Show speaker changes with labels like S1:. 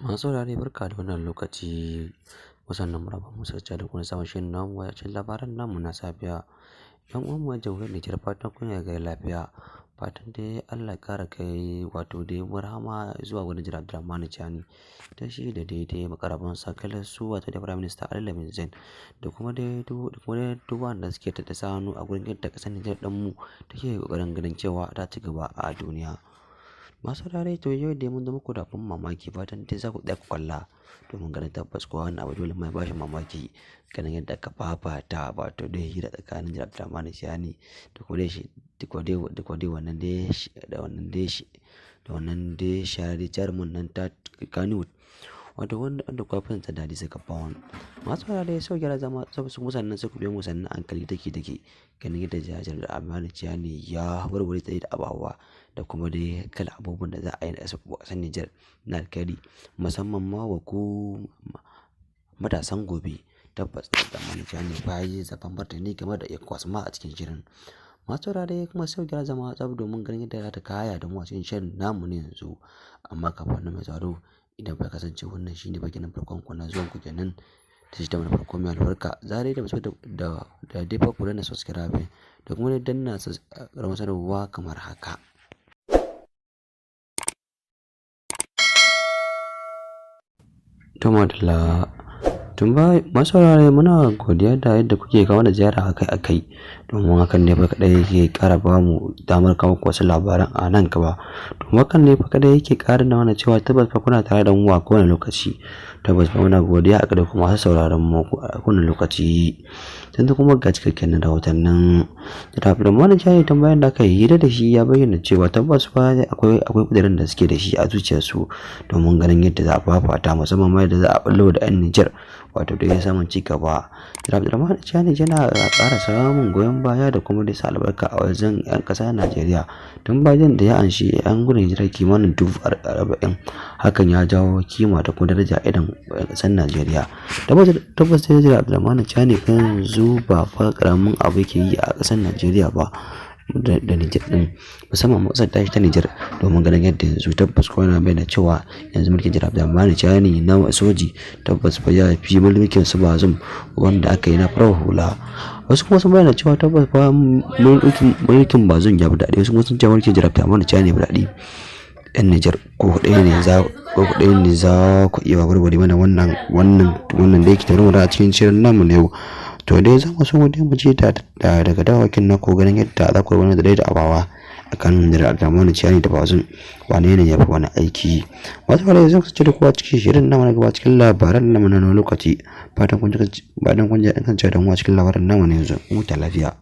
S1: Masu saurare, barka da wannan lokaci. Musannan muraba musa da kuma sabon shirin namu a cikin labaran namu na safiya. Yan uwan mu jamhuriyar Nijar, fatan kun ya gari lafiya. Fatan dai Allah ya kara kai wato dai rahama zuwa wani jira Abdulrahman Chani ta shi da daidai makaraban sakalar su, wato da Prime Minister Ali Lamin Zain, da kuma dai duk wanda suke ta sa hannu a gurin yadda kasar Nijar dan mu take kokarin ganin cewa ta ci gaba a duniya. Masu saurare, to yau dai mun zama ku da abin mamaki, fatan dai za ku tsaya ku kalla domin ganin tabbas ko wannan abu dole mai bashi mamaki, ganin yadda aka fafata wato dai hira tsakanin Janar Abdulrahman Chani da kuma dai shi da kuma dai wannan dai da wannan dai da wannan dai shahararren jarumin nan ta Kannywood, wato wanda kuwa fi da Hadiza Gabon. Masu saurare, sau gyara zama su musannan sai ku biyo mu sannan hankali take take ganin yadda Janar Abdulrahman Chani ya warware tsaye da abawa da kuma dai kala abubuwan da za a yi a ƙasar Nijar na alkhairi, musamman ma wa ku matasan gobe. Tabbas Abdulrahman Chani fa yi zaben martani game da ECOWAS ma a cikin shirin. Masu saurare, kuma sai gyara zama tsaf domin ganin yadda za ta kaya da mu a cikin shirin namu ne yanzu. Amma kafin nan, mai sauraro, idan bai kasance wannan shine bakin farkon ku na zuwan ku kenan ta shi ta mana farko mai albarka, zare da musu da da dai fa ku danna subscribe da kuma dai danna ƙaramar sanarwa kamar haka. To madalla, tun ba masu saurare, muna godiya da yadda kuke kawo da ziyara akai-akai, domin hakan ne fa kaɗai yake ƙara ba mu damar kawo muku wasu labaran a nan gaba. Domin hakan ne fa kaɗai yake ƙara nuna cewa tabbas fa kuna tare da mu a kowane lokaci. Tabbas fa muna godiya a gare ku masu sauraron mu a kowane lokaci. Yanzu kuma ga cikakken rahotannin. Da Abdulrahman Chani, tambayan da aka yi hira da shi, ya bayyana cewa tabbas fa akwai ƙudurin da suke da shi a zuciyarsu domin ganin yadda za a fafata, musamman ma yadda za a ɓullo da 'yan Nijar wato da ya samun ci gaba. Abdulrahman Chani yana ƙara samun goyon baya da kuma dai sa albarka a wajen 'yan ƙasa Najeriya tun bayan da ya anshi 'yan gudun hijira kimanin 40,000. Hakan ya jawo kima da kuma daraja idan 'yan ƙasar Najeriya. Tabbas dai Abdulrahman Chani fa yanzu ba fa ƙaramin abu yake yi a ƙasar Najeriya ba da Nijar din, musamman ma ƙasar tashi ta Nijar, domin ganin yadda yanzu tabbas kowa na bayyana cewa yanzu mulkin Janar Abdulrahman Chani na soji tabbas fa ya fi mulkin su Bazoum wanda aka yi na farar hula. Wasu kuma sun bayyana cewa tabbas fa mulkin Bazoum ya fi daɗi, wasu kuma sun ce mulkin Janar Abdulrahman Chani ya fi daɗi. Yan Nijar, ko ɗaya ne za ko ɗaya ne za ku iya warware mana wannan da yake tare a cikin shirin namu na yau. To dai za mu so mu mu ji da daga dawakin na ko ganin yadda za ku wani da da abawa akan da Abdulrahman Chani da Bazoum, wane ne ya fi wani aiki? Masu fara yanzu ku ci da kowa cikin shirin namu na gaba cikin labaran namu na lokaci. Fatan kun ji kan da mu a cikin labaran namu na yanzu. Huta lafiya.